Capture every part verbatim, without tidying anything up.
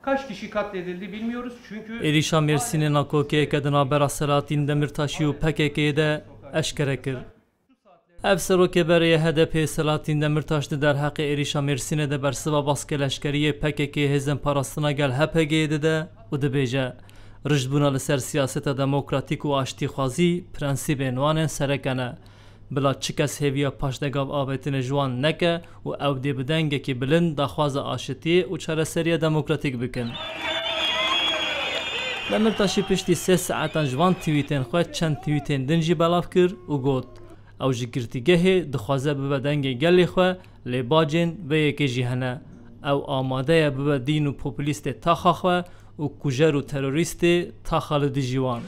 Kaç kişi katledildi bilmiyoruz çünkü Êrîşa Mêrsînê nakokeyeke di navbera Selahattin Demirtaşî û P K K'ê de eşkere kir. Ev serokê berê yê H D P'ê Selahattin Demirtaş di derheqê êrîşa Mêrsînê de bersiva baskê leşkerî yê P K K'ê hêzên parastina gel H P G'ê dide û dibêje, rijdbûna li ser siyaseta demokratîk û aştîxwazî prensîbên wan ên sereke ne. Bila çi kes hêviya paşdegav avêtinê ji wan neke û ew dê bi dengekî bilind daxwaza aşitiyê û çareseriya demokratîk bikin. Demirtaşî piştî sê saetan ji van twîtên xwe çend twîtên din jî belav kir û got, ew ji girtîgehê dixwaze bibe dengê gelê xwe, lê bacên vê yekê jî hene. Ew amade ye bibe dîn û populîstê taxa xwe û kujer û terorîstê taxa li dijî wan.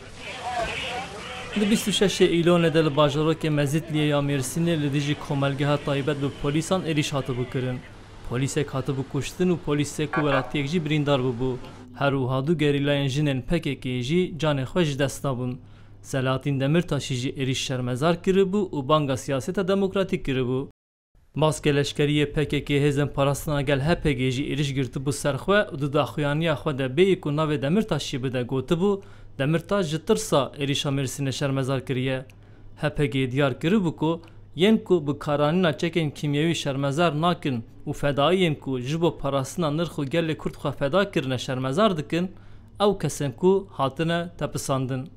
Di bîst û şeşê Îlonê de li bajarokê Mezîtliyê ya Mêrsînê li dijî komelgeha taybet bi polîsan êrîş hatibû kirin. Polîsek hatibû kuştin û polîsek û welatiyek jî birîndar bûbû. Her wiha du gerîlayên jinên P K K'ê jî canê xwe ji dest dabûn. Selahattin Demirtaşî jî êrîş şermezar kiribû û banga siyaseta demokratîk kiribû. Baskê leşkerî yê P K K hêzên parastina gel H P G jî êrîş girtibû ser xwe û di daxuyaniya xwe de bêyî ku navê Demirtaşî bide gotibû, Demirtaş ji tirsa êrîşa Mêrsînê şermezar kiriye. H P G diyar kiribû ku yên ku bi karanîna çekên kîmyewî şermezar nakin û fedayiyên ku ji bo parastina nirx û gelê Kurd xwe feda kirine şermezar dikin, ew kes in ku hatine tepisandin.